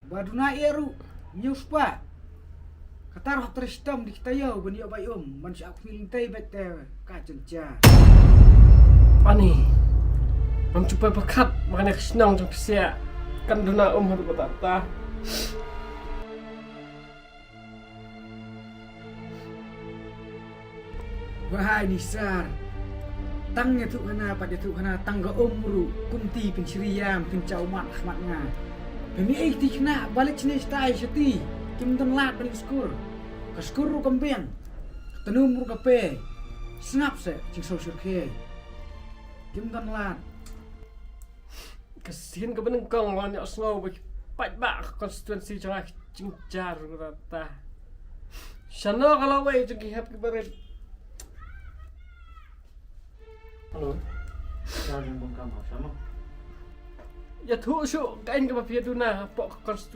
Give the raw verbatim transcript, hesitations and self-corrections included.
Ba duna ïa ruh, ñiew spah. Katar hok tristom di kita ïew ban ïoh bai um, ban sha khmih lynti bad te ka jynjar. Ani. Ngam chupai pakhat, ba ne ka shnong jong pisa. Kan duna um haduh katta. Wahai Nisar. Tang ïathuh hana, pat ïathuh hana, tang ka um ruh, kumti pynshri ïam, pynchaw mat khmat nga. Pynmih ei kti khna, balik shane shatai shati, kim don lad ban skur. Ka skur ruh kam biang, ka tnum ruh ka pe, sngap se, jingsaw shyrkhei. Kim don lad. Ka sien kaba nyngkong lane ïohsngew ba ki paidbah ka constituency jong nga ki jynjar ruh katta. Shano ka lawei jong ki hep ki barit. Hello. Sha jong bun kam ha, sha ma. Ïathuh shuh kaei kaba phi ïa duna hapoh ka constituency.